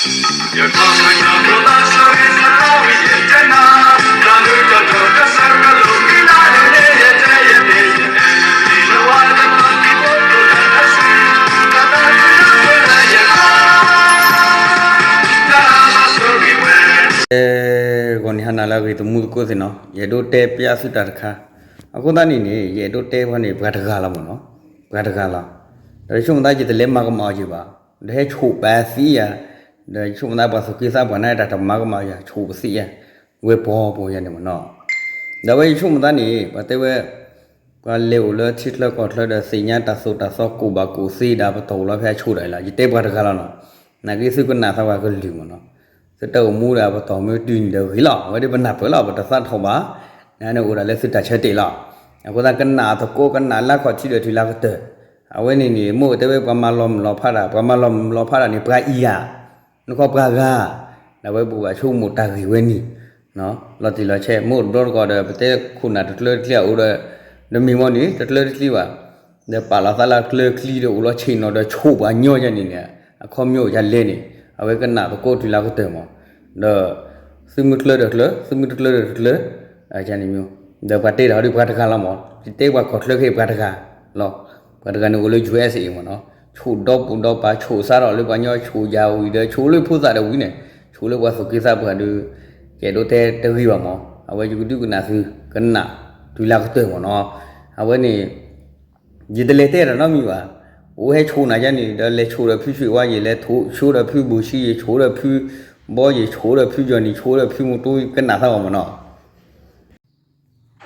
အဲ ဂီၤနံၤဟါနၤလၢအဂ့ၤတမူသကိးသ့ၣ်နီၤ, ယအဲၣ်ဒိးတဲပျၢ်သုတၢ်တခါ, အဃိသတးန့ၣ်န့ၣ် ယအဲၣ်ဒိးတဲဖဲန့ၣ် ပှၤတဂၤလီၤမ့ၢ်နီၤ, ပှၤတဂၤလီၤ, ဒီးယဆိကမိၣ်သးယတလဲၤမၤကမၣ်အီၤက့ၤဘၣ်, ဒီးဟဲဆိၣ်ပာ်သံယၤ, ဒီးယဆိကမိၣ်သးပှၤသူၣ်က့သးပှၢ်န့ၣ် တၢ်တမၤကမၣ်ယၤ ဆိၣ်ပသံယၤ, ဝဲပီၤပီၤယၤန့ၣ်မ့ၢ်နီၤ, ဒီးဝဲယဆိကမိၣ်သးန့ၣ် ပှၤတဲဝဲ ပှၤလဲၤအိၣ်လၢထံချၢကီၢ်ချၢဒီးသ့ၣ်ညါတၢ်သိၣ်တၢ်သီကိၣ်ဘၣ်ကိၣ်သ့ဒီး ပတီၢ်အိၣ်လီၤဖဲအဆိဒၣ်အံၤလီၤ, ယတဲပှၤတဂၤလီၤနီၤ, နာ်က့သုကနၣ်သးပှၤကလုာ်မ့ၢ်နီၤ, သုတၢ်အိၣ်မူဒီးပတီၢ်မ့ၢ်တုၤန့ၣ်ဒီးဂ့ၤလီၤ, အဝဲဒၣ်ပနၢ်ပၢၢ်လီၤ ပတသးထီၣ်ဘၣ်, နန့ၣ်အိၣ်ဒၣ်လၢသုတၢ်ဆၢတဲာ်လီၤ, အဃိသတးကနၣ်သကိးကနၣ်လၢခီၣ်ထံးဒီးတုၤလၢကတၢၢ်, အဝဲန့ၣ်န့ၣ် မိၢ်တဲဝဲပှၤမၤလီၤမုၢ်လီၤဖးတၢ် ပှၤမၤလီၤမုၢ်လီၤဖးတၢ်န့ၣ် ပှၤအံၤယၤ နခီပှၤဂၤ, ဒီးဝဲပဘၣ်ဆိကမိၣ်တၢ်ဂ့ၢ်ဝဲန့ၣ်, လီၤတံၢ်လီၤဆဲး မ့ၢ်အိၣ်တဘျီတကီၢ်ဒီး ပတဲခိၣ်နၢ်တကျၢတကျ့အိၣ်ဒီး, ဒီးမ့ၢ်မ့ၢ်န့ၣ် တကျၢတကျ့ဘၣ်, ဒီးပာ်လီၤသးလၢကျၢကျံဒီးအိၣ်လီၤဆ့ၣ်နီၤဒီးဆိၣ်ပှၤညီယၤန့ၣ်န့ၣ်, အခီပညီယၤလဲၣ်န့ၣ်, အဝဲကနၣ်သကိးတုၤလၢကတၢၢ်မး, ဒီး သုမ့ၢ်ကျၢဒီးကျၢ သုမ့ၢ်တကျၢဒီးတကျၢ, န့ၣ်, ဒီးပှၤတဲတၢ်ဟီဒ်ပှၤတဂၤလီၤမး, ယတဲပှၤကီၢ်ချၢခဲအံၤပှၤတဂၤလီၤ, ပှၤတဂၤန့ၣ်အိၣ်လၢ ယူၢ်အ့ၣ်အ့ၣ် မ့ၢ်နီၤ, ဆိၣ်ဒီပိာ်ဒီပၤ ဆိၣ်စးထီၣ်လၢပှၤညီ ဆိၣ်ယၤဝံၤဒီး ဆိၣ်လၢဖိသၣ်ဒီးဝံၤန့ၣ်, ဆိၣ်လၢပှၤသူၣ်က့သးပှၢ်ဒီး, ယအဲၣ်ဒိးတဲတဂ့ၤဘၣ်မး, အဝဲယကဒုးကနၣ်သု ကနၣ်တုၤလၢကတၢၢ်မ့ၢ်နီၤ, အဝဲန့ၣ် ယတလဲၤတဲတၢ်နီတမံၤဘၣ်, အိၣ်ဟဲဆိၣ်နၤယၤန့ၣ် ဒီးလဲၤဆိၣ်ဒီးဖုဆွ့ၣ်ဝါယဲၢ် လဲၤဆိၣ်ဒီးဖုဘိၣ်ဆံယဲၢ် ဆိၣ်ဒီးဖုဘီယဲၢ် ဆိၣ်ဒီးဖုယီၢ်နံၣ် ဆိၣ်ဒီးဖုမူတူ ကနၣ်သးဂီၢ်မ့ၢ်နီၤ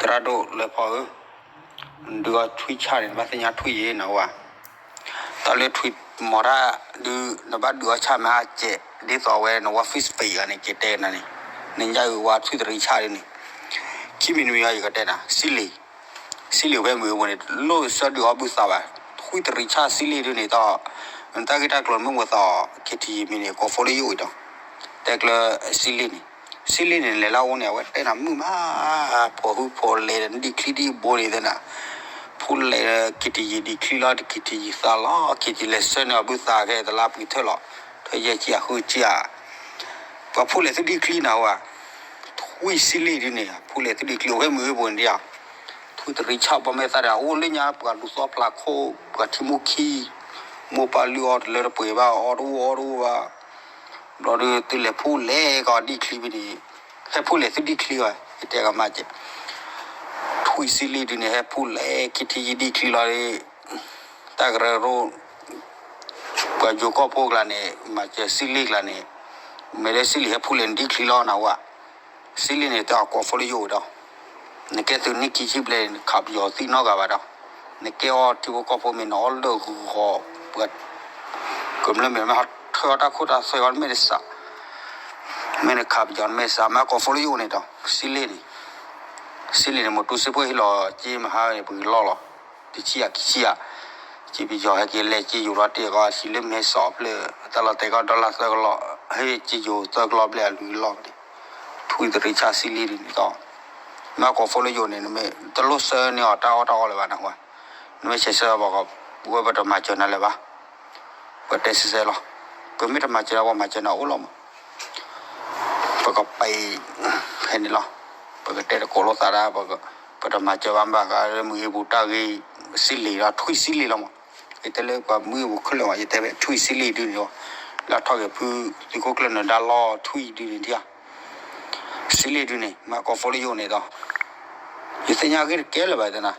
သရၣ်ဒိၣ်လၢဖီဧၢ, ဒုးအီထွံၣ်ဆၣ်န့ၣ် နဘၣ်သ့ၣ်ညါထွံၣ်ယဲၢ်နဝဲ, တၢ်လၢထွံၣ်မီၤတၢ်ဒုး နဘၣ်ဒုးအီဆၣ်မ့ၢ်ဟါစဲး ဒ်သိးဝဲနဝဲ Facebook အံၤန့ၣ် ကတဲနၤန့ၣ်, နညါအုးဝဲထွံၣ်တရံးဆၣ်ဒ်န့ၣ်, ခံမံၤနမံၤအံၤယကတဲနၤ စံလ့ၣ်, စံလ့ၣ်ဖဲမုၢ်အပူၤန့ၣ် လိၣ်စၢဒုးအီဘုသးဘၣ်, ထွံၣ်တရံးဆၣ်စံလ့ၣ်ဒ်န့ၣ်ဒီး, နတၢ်ဂ့ၢ်တၢ်ကျိၤမ့ၢ်မိၢ်သးအီၤ ခံထံၣ်ယံာ်မံၤန့ၣ် ကိးဖိလၢယအိၣ်အံၤဒီး, တဲကျၢ စံလ့ၣ်န့ၣ် စံလ့ၣ်န့ၣ် လဲၤလၢအအိၣ်န့ၣ် အဝဲတဲနၤမုာ်မး, ဖိးဟုဖိးလဲၤဒီး ဒံၣ်ချံဒံၣ်ဘိန့ၣ်သ့ၣ်နၤ, ဖိးလဲၤဒီး ခံထံၣ်ယံာ်ဒံၣ်ချံလီၤ ခံထံၣ်ယံာ်သးလီၤ ခံထံၣ်လဲၤဆၢန့ၢ်အီၤဘုသးခဲတလါပှံၤထၢၣ်လီၤ, ထွဲယဲၢ်ကံၢ်အဃုကံၢ်ဧါ, ပှၤဖိးလဲၤသုဒံၣ်ချံနၤဝဲ, ထွံၣ်စံလ့ၣ်ဒ်န့ၣ် ဖိးလဲၤသုဒံၣ်ချံ အိၣ်ဖဲမုၢ်ဟဲပူၤန့ၣ်ဧါ, ထွံၣ်တရံးဆၣ်ဘီမ့ၢ်သးဒီး အိၣ်လၢညါ ပှၤလူၤသီဖျးခိၣ် ပှၤထံမိၢ်ခံ, မိၢ်ပၢ်လုၢ်အီၣ်တလၢတပှဲၤဘၣ် အီၣ်တအိၣ်အီတအိၣ်ဘၣ် ဘျီဒုး သုလဲၤဖိးလဲၤကီးဒံၣ်ချံဖဲန့ၣ်, ဟဲဖိးလဲၤသုဒံၣ်ချံဘၣ် ယတဲကမၣ်ကဲ, ထွံၣ်စံလ့ၣ်ဒ်န့ၣ် ဟဲဖိးလဲၤခံထံၣ်ယံာ်ဒံၣ်ချံလီၤဒီး, တၢ်ကရၢကရိ, ပှၤယိၤကီၢ်ဖိကျါန့ၣ် မၤစၢၤစံလ့ၣ်ကျါန့ၣ်, မ့ၢ်လၢစံလ့ၣ်ဟဲဖိးလဲၤနဒံၣ်ချံလီၤနဝဲ စံလ့ၣ်န့ၣ် တၢ်ကိးဖိလၢယအိၣ်ဒီး, နကဲသုးနံၣ်ခံဆံဘျဲၣ် နခးပယီၤသံနီတဂၤဘၣ်ဒီး, နကဲအီထံဖိကီၢ်ဖိမ့ၢ်နအီလၢဂီၤ, ကမျၢၢ်မ့ၢ်မ့ၢ်ဟးထၢအီတၢ်ခိၣ်တၢ်သွဲအီၤမ့ၢ်တစး, မ့ၢ်နခးပယီၤနမ့ၢ်စး မ့ၢ်ကိးဖိလၢယအိၣ်န့ၣ်ဒီး စံလ့ၣ်န့ၣ်, စံလ့ၣ်န့ၣ် မိၢ်တူစ့ဖိဟ့ၣ်လီၤက့မဟါန့ၣ် ပကလီၢ်လီၤ, တဆံယၤခံဆံယၤ က့ပယီၤဟဲက့ၤလဲၤက့ယိၤလီၤတ့ၢ်ကီး ဟံၣ်လၢမဲဆီးဖျၢၣ် တၢ်လီၤတဲာ်ကီးဒီလၢသၢကလီၢ် ဟဲက့ယိၤသၢကလီၢ်ဘျဲၣ်အလွံၢ်ကလီၢ်န့ၣ်, ထွံၣ်တရံးဆၣ်စံလ့ၣ်ဒ်န့ၣ်ဒီး, မ့ၢ်ကိးဖိလၢယိၤန့ၣ် နမ့ၢ်တလိၣ်ဆှၢန့ၢ်အီၤတၢ်အီၣ်တၢ်အီလၢၤဘၣ်နဝဲ, နမ့ၢ်ဆဲးဆှၢဘၣ်ကီး ပဝဲပတမၤစၢၤနၤလၢၤဘၣ်, ပတဲစဲးဆဲးလီၤ, ပမ့ၢ်တမၤစၢၤနၤ ပမၤစၢၤနၤအိၣ်လီၤမး ပကပာ်ဖဲန့ၣ်လီၤ, ပကတဲတကိးလိာ်သးဒၣ်, ပတမၤစၢၤဘၣ်ဘၣ်ဃးလၢမုၢ်ဟ့ၣ်ပူၤတၢ်ဂ့ၢ်, စံလ့ၣ်ဒီးထွံၣ်စံလ့ၣ်လီၤမး, ယတဲလၢပှၤမုၢ်ဟ့ၣ်ပူၤခဲလၢာ်မး ယတဲဖဲထွံၣ်စံလ့ၣ်ဒ်န့ၣ်လီၤ, လၢအထီၣ်က့ၤဖုသုးခိၣ်ကျၢၢ်နၢၤဒါလီၤထွံၣ်ဒ်န့ၣ်ဒံးဧါ, စံလ့ၣ်ဒ်န့ၣ် မ့ၢ်ကိးဖိလၢယိၤန့ၣ်ဒီး, ယသ့ၣ်ညါဂ့ၢ်တကဲလၢၤဘၣ်တဲနၤ,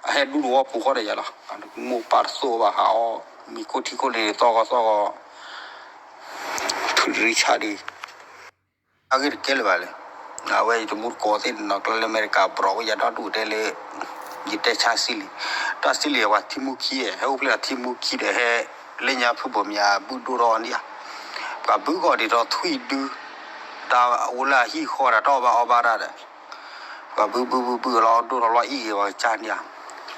အဟဲဒူတဝီပူၤဃီဒီးယၤလီၤ, မိၢ်ပၢ်တသိၣ်ဘၣ်ဟးအီၣ်, မံၤခိၣ်ထံခိၣ်န့ၣ်သီၣ်ဂီၤသီၣ်ဂီၤ, ထွံၣ်တရံးဆၣ်ဒ် အဂ့ၢ်တကဲလၢၤဘၣ်လဲၣ်, အဝဲယတမူတကိးသ့ၣ်နီၤကျၢၢ်လၢအမဲရကၤ ဘြီးဝဲယၤဒီဒူၣ်တဲလၢ, ယတဲဆါစံလ့ၣ်, တၢ်စံလ့ၣ်ပှၤထံမူခံ, ဟဲအိၣ်ဖျဲၣ်ထံမူခံဒီးဟဲ, လၢညါဖုဘိၣ်မၠးဘုၣ်ဒိၣ်ထီၣ်န့ၣ်ဧါ, ပှၤဘုၣ်ကီၢ်ဒ်သိးထွံၣ်ဒု, တၢ်အိၣ်လၢအဟံၣ်ဃီတၢ်တအီၣ်ဘၣ်အီဘၣ်တၢ်ဒီး, ပှၤဘုၣ်ဘုၣ်ဘုၣ်ဘုၣ်လီၤဒိၣ်ထီၣ်လီၤအံၣ်ဂ့ၤပှၤကစၢ်န့ၣ်ဧါ,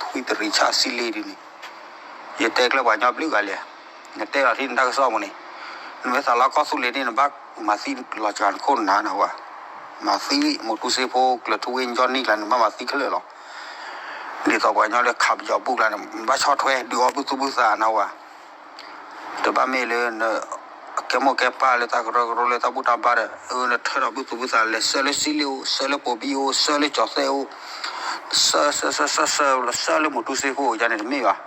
ထွံၣ်တရံးဆၣ်စံလ့ၣ်ဒ်န့ၣ် ယတဲကျၢၢ်ပှၤကညီဘျုးဂၤလဲၣ်, နတဲလီၤထံနတၢ်ကစီၣ်ပူၤန့ၣ်, နမ့ၢ်သးလီကီၢ်သူလ့ၤန့ၣ် နဘၣ်မၤသံလီၤစှၤနခိၣ်နနၤနဝဲ, မၤသံ မိၢ်တူစ့ဖိကျၢၢ်ထူဝ့ၣ်ကၠီနံၣ်ကျါန့ၣ် နဘၣ်မၤသံခဲလၢာ်လီၤ, ဒ်သိးပှၤကညီလၢခးပယီၤဘူၣ်ကျါန့ၣ် နဘၣ်ဆီၣ်ထွဲဒုးအီၣ်ဘုသူၣ်ဘုသးနဝဲ, တဘၣ်မ့ၢ်လၢန, ကဲမိၢ်ကဲပၢ်လၢတၢ်ကရၢကရိလၢတၢ်ဘူၣ်တၢ်ဘါဒီး အၢ နထၢထီၣ်ဘုသူၣ်ဘုသးလဲၤဆှၢလၢစံလ့ၣ်အိၣ် ဆှၢလၢပိာ်ဘံအိၣ် ဆှၢလၢကၠီၤသဲၣ်အိၣ် ဆှၢဆှၢဆှၢဆှၢဆှၢလၢ မူတူစ့ဖိယါန့ၣ်တမ့ၢ်ဘၣ်.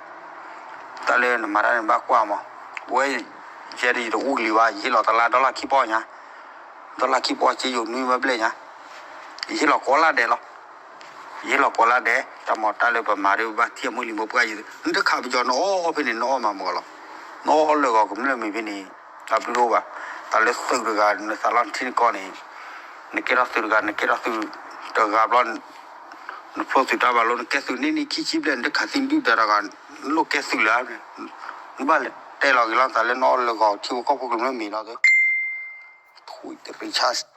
တၢ်လၢနမၤတၢ်န့ၣ်ဘၣ်ကွၢ်မး, ပဝဲ ယဲဒၣ်ယတအူကလံၤဘၣ် ယဟ့ၣ်လီၤတလါ dollar ခံပီၢ်ညါ, dollar ခံပီၢ်စ့ယိၤနွံဘၣ်ဘျဲၣ်ညါ, ယဟ့ၣ်လီၤကိးလါဒဲးလီၤ. ယဟ့ၣ်လီၤကိးလါဒဲး တၢ်မၤတၢ်လၢပမၤဒီးဘၣ်ထံၣ်အမုၢ်လံၤမိၢ်ပှၢ်ယံၤ နတခးပယီၤနအီၣ်ဖဲန့ၣ် နအီၣ်မၤမုာ်လီၤ. နအီၣ်လၢဂီၤကမျၢၢ်မ့ၢ်ဖဲန့ၣ် တၢ်ဘျုးတအိၣ်ဘၣ်. တၢ်လၢသုးတဂၤ နသးလီနထံနကီၢ်န့ၣ် နကဲထီၣ်သုးတဂၤ နကဲထီၣ်သုးတဂၤဘျီ နဖျိသုးတၢ်ဘၣ်လိ နကဲသုးန့ၢ်နံၣ်ခံဆံဘျဲၣ် နတခးသံဒုၣ်ဒါတဂၤ နလိၣ်ကဲသုးလၢၤ, နဘၣ်လဲၤတဲလီၤက့ၤလီၤသးလၢနအီၣ်လၢဂီၤထံဖိကီၢ်ဖိကမျၢၢ်မ့ၢ်လီၤသ့ ထွံၣ်တရံးဆၣ်,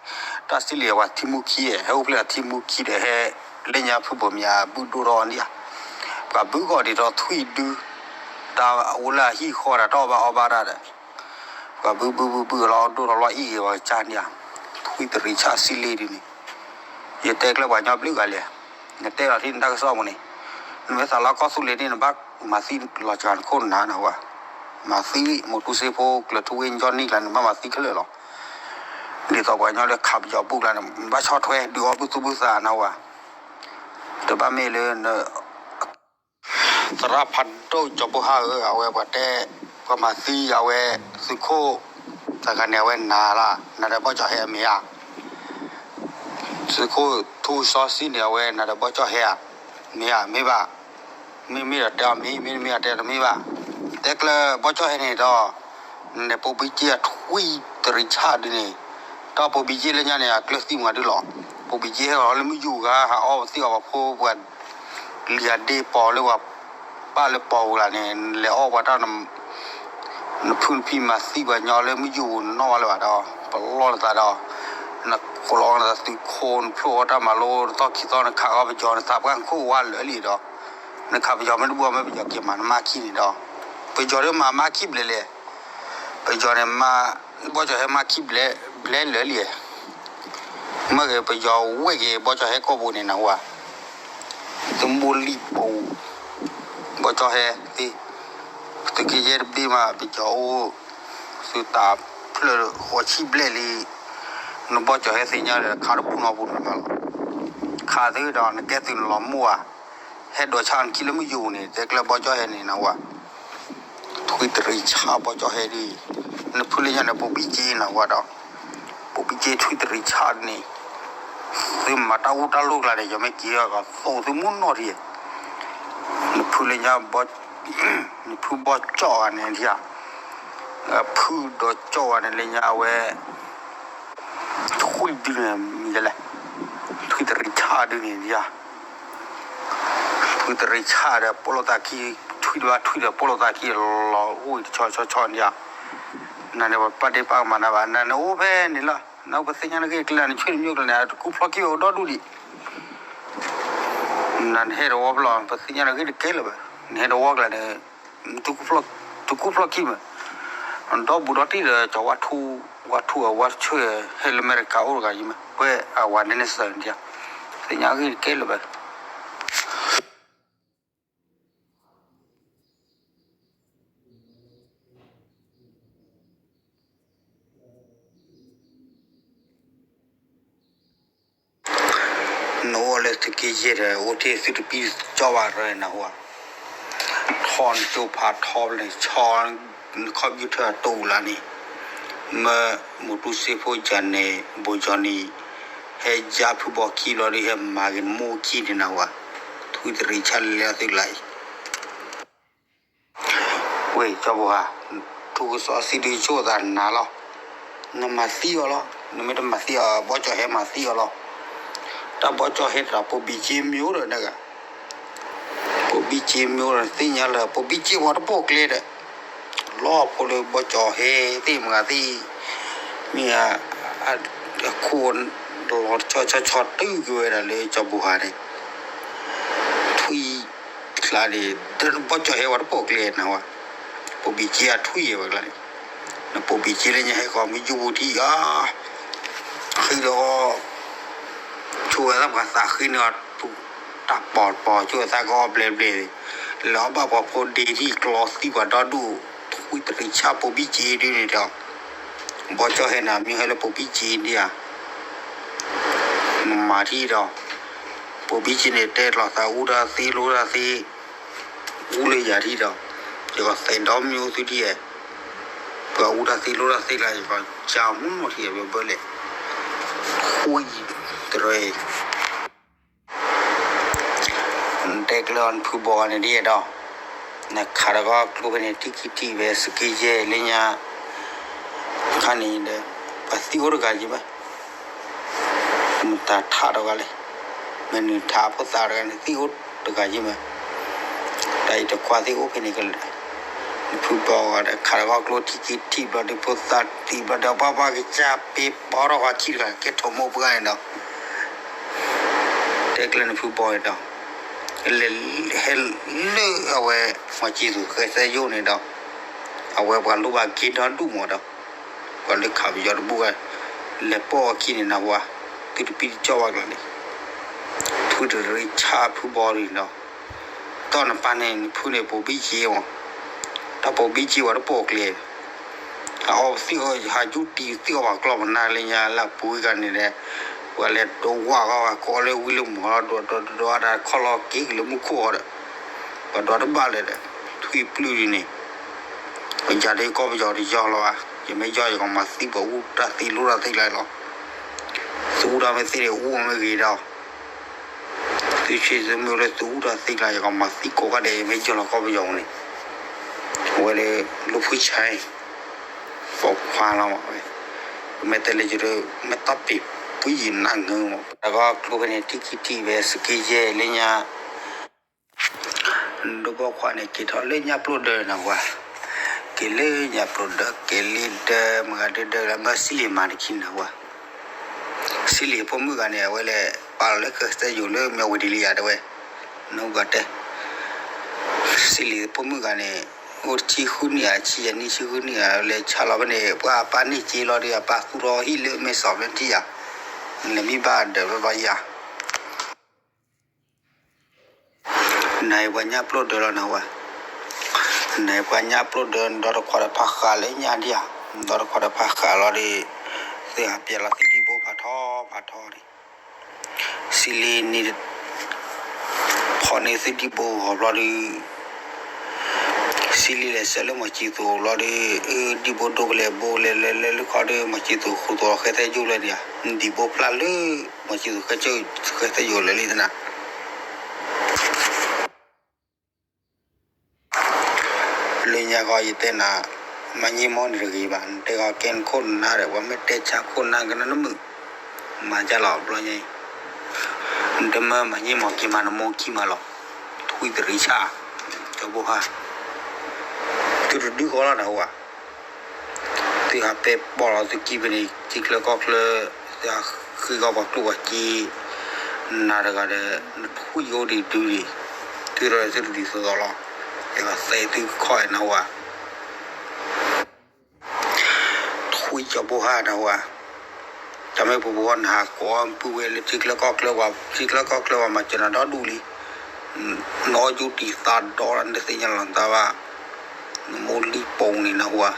တၢ်စံးလံအဝဲထံမူခံ ဟဲအိၣ်ဖျဲၣ်အထံမူခံဒီးဟဲ လၢညါဖုဘိၣ်မၠးဘုၣ်ဒိၣ်ထီၣ်န့ၣ်ဧါ, ပှၤဘုၣ်ဂီၤဒံးဒီးထွံၣ်ဒု, တၢ်အိၣ်လၢအဟံၣ်ဃီဒၣ်တအီၣ်ဘၣ်အီဘၣ်တၢ်ဒီး ပှၤဘုဘုဘုဘုလီၤဒိၣ်ထီၣ်လီၤအံၣ်ဂ့ၤဝဲကစၢ်န့ၣ်ဧါ, ထွံၣ်တရံးဆၣ်စံးလံဒ်န့ၣ်, ယတဲကျၢၢ်ပှၤကညီဘျုးဂၤလဲၣ်, နတဲလီၤထံၣ်နတၢ်ကစီၣ်ပူၤန့ၣ်, နမ့ၢ်သးလီကီၢ်သူလ့ၤန့ၣ် နဘၣ်မၤသံလီၤစှၤနခိၣ်နနၤနဝဲ, မၤသံမူတူစ့ဖိကျၢၤထူဝ့ၣ်ကၠီနံၣ်ကျါန့ၣ် နဘၣ်မၤသံခဲလၢာ်လီၤ. ဒ်သိးပှၤကညီလၢခးပယီၤဘူၣ်ကျါန့ၣ် နဘၣ်ဆီၣ်ထွဲဒုးအီၣ်ဘုသူၣ်ဘုသးနဝဲ, တဘၣ်မ့ၢ်လၢ သရၣ်ဖးဒိၣ်ကၠီဘိဟါဧၢ, အဝဲပှၤတဲ ပှၤမၤသံအဝဲ သုးခိၣ် တဂၤန့ၣ် အဝဲနၤလၢ နၤဒီးဘီကၠီၣ်ဟဲအမ့ၢ်ဧါ, သုးခိၣ်ထူစီဆှံန့ၣ် အဝဲနၤဒီးဘီကၠီၣ်ဟဲဧါ, မ့ၢ်ဧါ မ့ၢ်ဘၣ်, မ့မ့ၢ်ဒီးတဲအီၤမ့ၢ်, မ့တမ့ၢ်ဒီးတဲတမ့ၢ်ဘၣ်, တဲကျၢၢ်ဘီကၠီၣ်ဟဲန့ၣ်ဒီး နပိာ်ဘံက့အထွံၣ်တရံးဆၣ်ဒ်န့ၣ်, ဒီးပိာ်ဘံက့လၢညါန့ၣ် အကျၢၤသံမၤဒုလီၤ, ပိာ်ဘံက့ဟဲလီၤလၢမုၢ်ယူၤဂၤ ဟးအီၣ်သ့ၣ်အီၤပှၤဖိပှၤ လံၤအဒ့ပီၤလၢပှၤ ပၢ်လၢပီၤဝဲလၢန့ၣ် လဲၤအီၣ်ပှၤတၢ် နဖုနဖံမၤသံပှၤညီလၢမုၢ်ယူၤနီၣ်ဝဲလၢၤဘၣ်ဒီး ပလီၢ်နသးဒီး နကိးလီၤနသးသုးခိၣ် နဖျိၣ်အီၣ်တၢ်မၤလိ နသီၣ်ခံသီ နခးအီၣ်ပယီၤ နသးပှၢ်နခိၣ်ဝါလၢာ်လံဒီး နခးပယီၤမ့ၢ်တဘူၣ်မ့ၢ်ပယီၤက့ၤမၤနမါခံန့ၣ်ဒီး ပယီၤဒီးမၤမါခံဘျဲၣ်လဲၣ်, ပယီၤန့ၣ်မၤ ဘီကၠီၣ်ဟဲမါခံဘျဲၣ် ဘျဲၣ်လၢာ်လံ, မ့ၢ်ဂ့ၤပယီၤဝဲၢ်က့ၤဘီကၠီၣ်ဟဲကီၢ်ပူၤန့ၣ်နဝဲ သုမိၢ်လံၢ်ပူၤ ဘီကၠီၣ်ဟဲသ့, သုးက့ယဲၢ်တဘ့ၣ်မး ပယီၤအိၣ် သုးတၢ်ဖျၢၣ်ဃိးဆံဘျဲၣ်လံ, နဘီကၠီၣ်ဟဲသ့ၣ်ညါဒီးခးတပူၤနီၢ်ပူၤနီၢ်လီၤ, ခးသုဒီးနကဲသုးနလီၤမိၢ်ဧါ, ဟဲဒိးဆါနခံလၢမုၢ်ယူၤန့ၣ် တဲကျၢၢ်ဘီကၠီၣ်ဟဲန့ၣ်နဝဲ ထွံၣ်တရံးဆၣ်ဘီကၠီၣ်ဟဲဒ်, နဖုလၢညါန့ၣ် ပိာ်ဘံက့နဝဲဒီး, ပိာ်ဘံက့ထွံၣ်တရံးဆၣ်ဒ်န့ၣ်, သုမၤတၢ်အိၣ်တၢ်လိၣ်ကျါန့ၣ် ယမ့ၢ်က့ၤအီၤသိးသုမုၢ်နီၢ်ထံ, နဖုလၢညါ နဖုဘီကၠီၣ်ဂၤန့ၣ်ဒ်ဧါ, ဖုဒီးကၠီၣ်ဂၤန့ၣ်လၢညါအဝဲ ထွံၣ်ဒုန့ၣ်မံၤလဲၣ်, ထွံၣ်တရံးဆၣ်ဒုန့ၣ်ဒ်ဧါ, ထွံၣ်တရံးဆၣ်ဒီး ပိာ်လိာ်သးခံ, ထွံၣ်တဘၣ်ထွံၣ်ဒီး ပိာ်လိာ်သးခံလီၤအိၣ်တဆီဆီဆီန့ၣ်ဧါ, နန့ၣ်ပပာ်ဒ့ၣ်ပာ်ကမၤနၤဘၣ် နန့ၣ်အိၣ်ဖဲန့ၣ်လီၤ, နပသ့ၣ်ညါနဂ့ၢ်ကျဲၤနဆွေမျိုးကျဲၤန့ၣ် တကူဖျီခံအိၣ်ဒီဒူၣ်ဒံး နဟဲတဝီဖျီၣ် ပသ့ၣ်ညါနဂ့ၢ်တကဲလၢၤဘၣ်, နဟဲတဝီကျါန့ၣ် တကူဖျီၣ်ခံမး, ဒီဘူးဒီတံၢ်ဒီး ကၠီၤဝါထူ, ဝါထူအဝါဆၢ ဟဲလၢအမဲရကၤအိၣ်တဂၤယံၤမး, ပှဲၤအဝၤန့ၣ်န့ၣ်စၢၤန့ၣ်, သ့ၣ်ညါဂ့ၢ်တကဲလၢၤဘၣ် နအိၣ်လၢသုးက့ယဲၢ်ဒီး အိၣ်ထဲသုတပံၢ်ကၠီဘၣ်ရၢနဟူဧါ, ထီၣ်နကၠိဖးထီန့ၣ် ဆီန computer တူၢ်လၢန့ၣ်, မၢမူတူစ့ဖိယၤန့ၣ် ဘိယီၤနံၤ, ဟဲယါဖုဘီခံလီၤဒီး ဟဲမၤက့ၤနမိၢ်ခံန့ၣ်နဟူဧါ, ထွံၣ်တရံးဆၣ်လၢသုလၢအံၤ ဝဲၢ်ကၠီဘိဧါ, ထူကစီၣ်စံးဒုးဆိၣ်သးနၤလီၤ, နမၤသံအီၤလီၤ, နမ့ၢ်တမၤသံအီၤ ဘီကၠီၣ်ဟဲမၤသံအီၤလီၤ, တၢ်ဘီကၠီၣ်ဟဲတၢ်ပိာ်ဘံၣ်က့မ့ၢ်အိၣ်ဒီးနဂၤ, ပိာ်ဘံၣ်က့မ့ၢ်အိၣ်ဒီး သ့ၣ်ညါလၢ ပိာ်ဘံၣ်က့ဝဲတပိာ်ကျဲဒီး လီၤဖိလၢဘီကၠီၣ်ဟဲသ့ၣ်မၤသ့ၣ်, မ့ၢ် အခိၣ်လီၤဆီဆီဆီတုၤက့ၤဝဲဒၣ်လၢကၠီဘိဧါန့ၣ်, ထွံၣ်ကျါန့ၣ် တဘီကၠီၣ်ဟဲဝဲတပိာ်ကျဲနဝဲ, ပိာ်ဘံၣ်က့အထွံၣ်ယဲဝဲကျါန့ၣ်, နပိာ်ဘံၣ်က့လၢညါဟဲကီးမ့ၢ်ယူၤပူၤထံၣ်ဧါ, ဃံဒီး ဆိဝဲသးပှၤသးဃံန့ၣ်အီၤ တၢ်ပီၤပီၤ ဆိဝဲသးကအီၣ်ဘျဲးဘျဲး, လဲၤအီၣ်ဘၣ်ပှၤဖိဒ့ထံၣ်ကျီသံပှၤဒီဒူၣ်, ထွံၣ်တရံးဆၣ်ပိာ်ဘံၣ်က့ဒ်န့ၣ်ဒီး ဘီကၠီၣ်ဟဲန့ၣ် မ့ၢ်ဟဲလၢပိာ်ဘံၣ်က့ဒံဧါ, မၤထံၣ်ဒီး, ပိာ်ဘံၣ်က့န့ၣ် တဲလီၤသးအူတၢ်သ့လိတၢ်သ့, အူလၢယၤထံၣ်ဒီး, ယကသဲးဒီမ့ၢ်အိၣ်သုဒ်ဧါ, ပှၤအူတၢ်သ့လိတၢ်သ့လၢယကကၢမူနီၢ်ထံၣ်ဘၢဘၢလဲၣ်, ဃိတရၢ တဲကျၢၤအီၤနဖုဘီန့ၣ်ဒ်ဒီး, နခးတကီၢ်ကျိဖဲန့ၣ် ထံၣ်ခံထံၣ်ဝဲ စက့ယဲၢ်လၢညါ, ခါန့ၣ်ဒီး, ပှၤသံအိၣ်တဂၤယံၤဘၣ်, မတၤထးတဂၤလဲၣ်, မနုၤထးဖိသးတဂၤန့ၣ် သံအိၣ်တဂၤယံၤမး, တၢ်အံၤတခွါသံအိၣ်ဖဲန့ၣ်ကလဲၣ်, နဖုဘီဂၤဒီး ခးတကီၢ်ကျိထံၣ်ခံထံၣ်ဘျီဒီး ဖိသၣ်သံဘျီဒီး ပှၤပှၤကစၢ်ပ့ၤပီထီၣ်ဃီခံတဂၤ ကဲထိးမိၢ်ပှၢ်န့ၣ်ဒီး တဲကျၢၤနဖုဘီန့ၣ်ဒီး, လဲၤဟဲလၢအဝဲ မီၤကံသူးဃဲသဲယိၣ်န့ၣ်ဒီး, အဝဲပှၤလိၣ်ဘၣ်က့ဒီဒူၣ်မးဒီး, ပှၤလၢခးပယီၤတဘူၣ်ဝဲ, လဲၤပိာ်အခံန့ၣ်နဝၤ, သုတပံတကၠီၣ်ဘၣ်ကျါန့ၣ်, ဖုတရံးဆၣ်ဖုဘီန့ၣ်ဒီး, တီၢ်နပၢ်န့ၣ် နဖုန့ၣ်ပိာ်ဘံၣ်က့မး, တၢ်ပိာ်ဘံၣ်က့ဝဲတပိာ်ကျဲ အအီၣ်သ့ၣ်အီၣ်ဟးယူတံၤသ့ၣ်အီၣ်ပှၤကျီၢ်ပနၢ်လၢညါလၢအပူၤဂၤန့ၣ်ဒီး, ပှၤလဲၤဒိဝၣ်ဂီၢ်ဂၤကိးလၢဝံလၢမုၢ်ဟီဒီး ဒိဒိဒိဒၣ်ခီၣ်လီၤက့ၤကလၢမူခိၣ်အီၤဒီး, ပှၤဒိတဘၣ်လၢၤဒီး, ထွံၣ်ပျုၢ်ဒ်န့ၣ်, ယၤဒ်ကီၢ်ပယီၤတယီၢ်လီၤဘၣ်, ယမ့ၢ်ယီၢ်ယကမၤသံပှၤအူတၢ်သ့လိတၢ်သ့ကျါလီၤ, သုအူတၢ်မ့ၢ်သ့န့ၣ် အူအီၤမ့ၢ်ဂ့ၤဒီး သုဆ့သုမ့ၢ်လၢသုအူတၢ်သ့ကျါ ယကမၤသံကိးဂၤဒဲး ယမ့ၢ်ယီၢ်လီၤကီၢ်ပယီၤန့ၣ်, အဝဲလၢ လူၢ်ဖုဆဲး ပိာ်ခွါလီၤမး, မ့ၢ်တဲလၢယဒၢ မ့ၢ်တၢ်ပ့ၤပှံယနးငၢမး, တၢ်ဂီၢ်ကျိဖဲန့ၣ် ထံၣ်ခံထံၣ်ဝဲ စက့ယဲၢ်လၢညါ ဒိဘီခွါန့ၣ် က့ၤထီၣ်လၢညၣ်ပျိၢ်ဒၢနဝၤ, က့ၤလၢညၣ်ပျိၢ်ဒၢ က့ၤလံဒၢ မ့ၢ်ဂၤဒၢဒၢလၢမၢစံလ့ၤမၤတခံနဝၤ, စံလ့ၤဖိမုၣ်ဂၤန့ၣ် အဝဲလဲၤပာ်လီၤလၢကစၢၢ်ယိၤလၢမၠဲဝံၤဒ်လံယၤတဲဝဲ, နဂၤတဲ, စံလ့ၤဖိမုၣ်ဂၤန့ၣ် အိၣ်တဆံဃုနံၣ်ဧါ ဆံယဲၢ်နံၣ်ဆံဃုနံၣ်ဧါ လဲၤဆါလီၤဖဲန့ၣ် ပှၤအပၢ်န့ၢ်စ့လီၤဒီး အပၢ်သူၣ်ထီၣ်ဟံၣ်လၢမဲာ်စီးဖျၢၣ်ထံၣ်ယၤ, လဲၤမံဘၣ်ဒၢးဖဲဘၣ်ယၤ နအံၤပှၤညၣ်ပျိၢ်ဒၢလီၤနဝၤ, နအံၤပှၤညၣ်ပျိၢ်ဒၢ ဒီတခွါဒီးဖးဃးလၢညၣ်ဒံဧါ, ဒီတခွါဒီးဖးဃးလီၤဒီး, သုဟးပျဲလီၤသုဒံဘိဖးထီဖးထီဒီး, စံလ့ၤန့ၣ်, ဖီၣ်န့ၢ်သုဒံဘိဂီၤဘျီဒီး စံလ့ၤလဲၤဆှၢလၢမီၤကံသူးဘျီဒီး, ဒံဘိဒိကလဲၤဘိလဲၤလဲၤလဲၤလၢခီဒီး မီၤကံသူးဃုာ်သိးဃဲသဲယိၣ်လၢဒံဧါ, ဒံဘိဖျါလၢ မီၤကံသူးဃဲ, ဃဲသဲယိၣ်လၢလံသနၤ လၢညါဃီယတဲနၤ, မၤညံမီၢ်န့ၣ်တဂ့ၤဘၣ်, နတဲဂီၤကဲနခိၣ်နနါဒီး ပှၤမ့ၢ်တဲဆါခိၣ်နါကနၣ်နမုာ်, မၤကၢ်လီၤဘျီညါအံၤ, နတမၢမၤညံမီၢ်က့ၤမၤနမိၢ်ခံမးလီၤ, ထွံၣ်တရံးဆၣ်, ကၠီဘိဟါ, သုတဒုဃီလီၤနဟူဧါ သုဟးပဲပီၢ်လီၤသုကံဖဲန့ၣ် ထံချၢကီၢ်ချၢ, သုဟးဃ့ကီၢ်ပှၤကျိၣ်ပှၤစ့, နၤတဂၤဒီး နထွံၣ်ယအိၣ်ဒံးဒုဒံး, သုဒီးသုတဒုးသီသီလီၤ, ယကသဲသုခီၣ်နဟူဧါ, ထွံၣ်ကၠီဘိဟါနဟူဧါ, တၢ်မ့ၢ်ပူၤပူၤဃီနဟးကိးပုၢ်ဝဲလၢထံချၢကီၢ်ချၢပှၤ, ထံချၢကီၢ်ချၢပှၤမၤစၢၤနၤဒီဒူၣ်လံ, နအီၣ်ယူတံၤသးဒီနသ့ၣ်ညါလီၤနသးဘၣ်, နမိၢ်လံၢ်ပိာ်န့ၣ်နဟူဧါ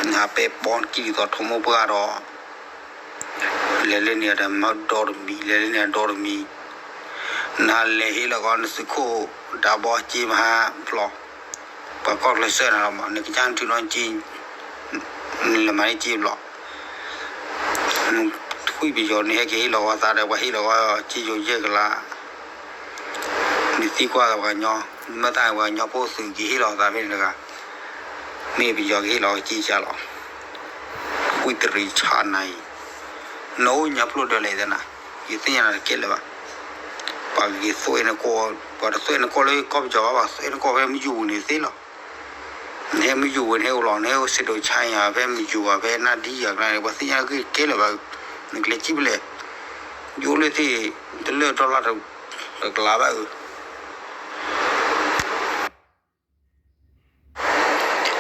နဟးပဲပီၢ်နကံၢ်ဒ်သိးထိးမိၢ်ပှၢ်ဒီး, လဲၤလၢန့ၣ်ဒီးမၤဒီတမံၤ, လဲၤလၢန့ၣ်ဒီတမံၤ, နဟးလဲၤဟ့ၣ်လီၤကီးနသုးခိၣ်ဒးဘီစ့မဟါဖျိ, ပှၤကီၢ်ချၢစၢနၤလီၤမး, နကစၢ်နထုးနီၢ်က့, နလဲၤမၤန့ၢ်က့ဘျီ, နထွံၣ်ပယီၤန့ၣ်ဟဲက့ၤဟ့ၣ်လီၤဝဲသးဒီး ပှၤဟ့ၣ်လီၤဝဲက့ယိၤယဲၢ်ကလး နသံကွၢ်သးပှၤကညီ, မ့ၢ်သးပှၤကညီဖိသုးက့ၤဟ့ၣ်လီၤသးဖဲန့ၣ်တဂၤ, မ့ၢ်ပယီၤကဟ့ၣ်လီၤက့ကၢ်လီၤ, ထွံၣ်တရံးဆၣ်နၤအံၤ, နအိၣ်ညါပျိၢ်ဒၢလဲၣ်သနၤ, ယသ့ၣ်ညါနၤတကဲလၢၤဘၣ်, ပှၤက့ၤသွဲနကီၢ်, ပှၤတသွဲနကီၢ်လၢကီၢ်ပယီၤဘၣ်, ပှၤသွဲနကီၢ်ဖဲမုၢ်ယူၤပူၤန့ၣ်သ့လီၤ နဟဲမုၢ်ယူၤဝဲ နဟဲအိၣ်လီၤ, နဟဲအိၣ်စ့ဒိးဆါယၤ ဖဲမုၢ်ယူၤဧါ ဖဲနၢ်ဒံယၤကျါန့ၣ် ပှၤသ့ၣ်ညါက့ၤကဲလၢၤဘၣ်, နကလဲၤကံၣ်ဖဲလဲၣ်, ယအိၣ်လၢသ့ၣ် တလၢၢ်ဒီလၣ်တကလးဘၣ်ဧၢ,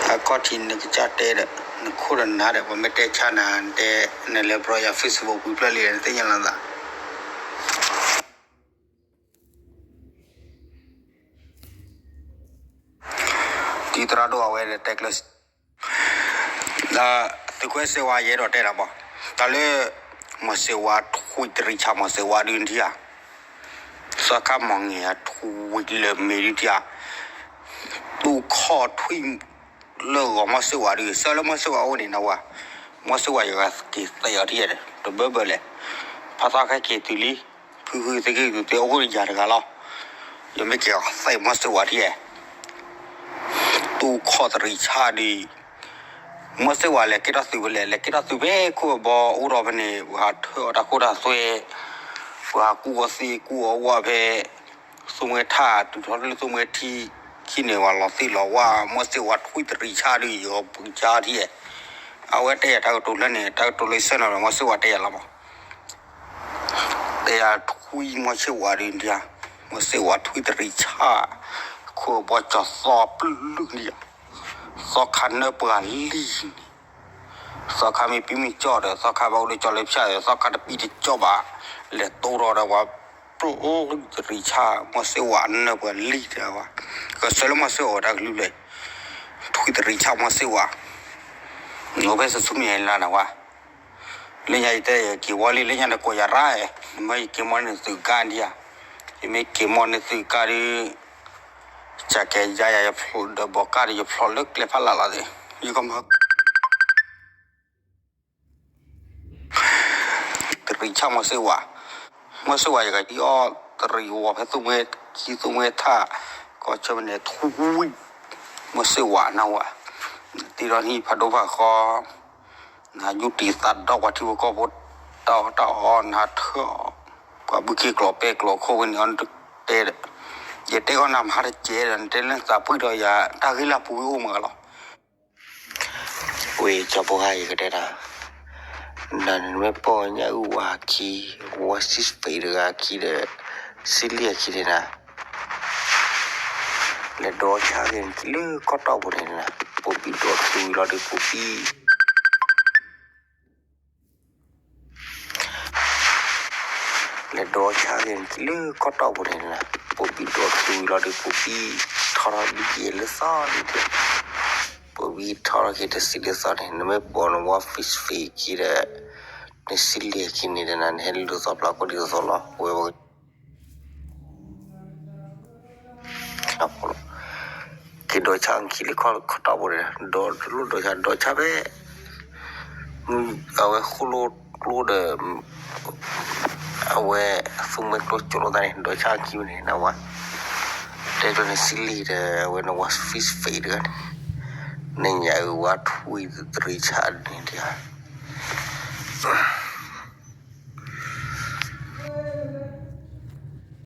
အခီၣ်ထံးနကစၢ်တဲဒီး နခိၣ်နနါဒီး ပှၤမ့ၢ်တဲဆါနၤ နတဲ နလဲၤဘျီယၤ Facebook ပူၤဖျၢၣ်လံ နသ့ၣ်ညါလီၤသး တံၤသရၣ်ဒိၣ်အဝဲတဲကျၢၤစ့ၢ် ဒီးသုးခွဲးစ့ဝါယအဲၣ်ဒိးတဲတၢ်ဘၣ်, တၢ်လၢ မီၤစ့ဝါထွံၣ်တရံးဆၣ်မီၤစ့ဝါဒုးထံဧါ, သီခါမီၤင့ၤထွံၣ်လၢမ့ၢ်ဒုးထံဧါ, တူၢ်ခီၣ်ထွံၣ်လၢဂီၤမီၤစ့ဝါဒုး ဆၢလၢမီၤစ့ဝါအိၣ်န့ၣ်နဝၤ, မီၤစ့ဝါယကက့ၤသဲးအီၤထံဧါ, တဘၢဘၢလဲၣ်, ဖါသီခဲက့ၤတုၤလံ, ဖုဖုသုက့ၤတုၤသ့အိၣ်ဃိယၤတဂၤလီၤ, ယမ့ၢ်က့ၤသဲးမီၤစ့ဝါထံဧါ တူၢ်ခီၣ်တရံးဆၣ်ဒုး, မီၤစ့ဝါလဲၤကဲထီၣ်သုးဖဲလဲၣ်, လဲၤကဲထီၣ်သုးဖဲခိၣ်အဘီအိၣ်ထီၣ်ဖဲန့ၣ် ပှၤဟးထၢအီၣ်တၢ်ခိၣ်တၢ်သွဲ, ပှၤဟးကူၣ်အီၣ်သ့ကူၣ်အီၣ်ဝၣ်ဖဲ, သူမွဲထၣ် တုၤထီၣ်လၢသူမွဲထံ, ခံန့ၣ်ဝဲလီၤသ့ၣ်လီၤဝၣ် မီၤစ့ဝါထွံၣ်တရံးဆၣ်ဒုး ယီၤပူၤဆါထံဧါ, အဝဲတဲယၤတၢ်ကတိၤလၢန့ၣ် တၢ်ကတိၤလၢဆၢနီၤဒီး မီၤစ့ဝါတဲယၤလီၤမး တဲယၤထွံၣ်မီၤစ့ဝါဒုးဒံးဧါ, မီၤစ့ဝါထွံၣ်တရံးဆၣ်, ခိၣ်အဘီကၠီၤသီပလုၢ်ဒံးဧါ, သီခါနၢပှၤလံၢ်န့ၣ်, သီခါမ့ၢ်ပံမ့ၢ်ကၠီၣ်ဒီး သီခါဘၣ်အိၣ်လၢကၠီလၢဖၠၣ်ဒီး သီခါတပံတကၠီၣ်ဘၣ်, လဲၤတိၢ်ထီၣ်ဒီးပှၤ ပျိတရံးဆၣ် မီၤစ့ဝါနၢပှၤလံၢ်တဲဝဲ, ကဆၢလၢမီၤစ့ဝါတၢ်ကလုၢ်လဲၣ်, ထွံၣ်တရံးဆၣ်မီၤစ့ဝါ, အိၣ်ဖဲစဆူမ့ၢ်လၢနဝၤ လၢညါယတဲယက့ၤဝီလံ လၢညါတကိးယၤရၣ်, မ့ၢ်ယက့ၤမီၢ်န့ၢ်သုးကါဒံးဧါ, ယမ့ၢ်က့ၤမီၢ်န့ၢ်သုးကါဒုး, ကကဲယါယၤယဖျိဒီးဘီကါဒီးယဖျိလၢကျဲဖးလၢ်လီၤသ့ၣ်, ယကမၤ တရံးဆၣ်မီၤစ့ဝါ, မီၤစ့ဝါယကအီၣ်တရံးဝီၤဖဲသူမွဲခံသူမွဲထၣ်, ကီၢ်ဆၢမ့ၢ်န့ၣ်ထူဝံၣ်, မီၤစ့ဝါနဝၤ, တ့ထီၣ်နံၣ်ဖးဒိၣ်ဖးဃီ နယူၢ်တံၤသးဒီးပှၤထံဖိကီၢ်ဖိ, တၢ်အီၣ်တၢ်အီ နထၢအီၣ်, ပှၤဘုခ့ကျိာ်ပဲကျိာ်ခိၣ်ဝဲန့ၣ်အီၤနတတဲဒီး, ယတဲဃီနမၤတကဲဒီး နတဲလၢနသးပှံၢ်ဒီးယၤ တၢ်ဂ့ၢ်လၢပူၤဝံၣ်အိၣ်မးလီၤ. ဝဲကၠီဖိဟါယကတဲဒၣ်, နမ့ၢ်ပိာ်ညၣ်အုၣ်ဝါခံ, ဝါစံးစပံးတဂၤခံဒီး, စံလံအခံန့ၣ်နၤ လဲၤဒိးဆါက့ၤလၢကီၢ်တီၢ်ပူၤန့ၣ်နၤ, ပိာ်ဘံၣ်ဒိးထူဝံၤလီၤဒီးပိာ်ဘံၣ် လဲၤဒိးဆါက့ၤလၢကီၢ်တီၢ်ပူၤန့ၣ်နၤ, ပိာ်ဘံၣ်ဒိးထူဝံၤလီၤဒီးပိာ်ဘံၣ်ထီထီၣ်ဒ်ယဲလၢသီန့ၣ်, ပိာ်ဘံၣ်ထီထီၣ်က့ၤတစံးလၢသီန့ၣ်, နမ့ၢ်ပိာ်နဝါ face face ခံဒီး, နစံလံခံန့ၣ်ဒီးနၤ နဟဲလၢသီဖျါကိးဒ်သိးသိးလီၤ, ဝဲ က့ၤဒိးဆါခံလၢကီၢ်တီၢ်ပူၤန့ၣ်, ဒိးတလိၣ်ဒိးဆါ ဒိးဆါဖဲ အဝဲဃိၣ်လိကျိဒီး, အဝဲသူမွဲကျိကၠိလိာ်သးန့ၣ် ဒိးဆါခံန့ၣ် နဝၤ, တဲကျိန့ၣ် စံလံဒီး အဝဲနဝၤ face face တဂၤန့ၣ်, နညါအဝၤထွံၣ်တရံးဆၣ်န့ၣ်တဂၤ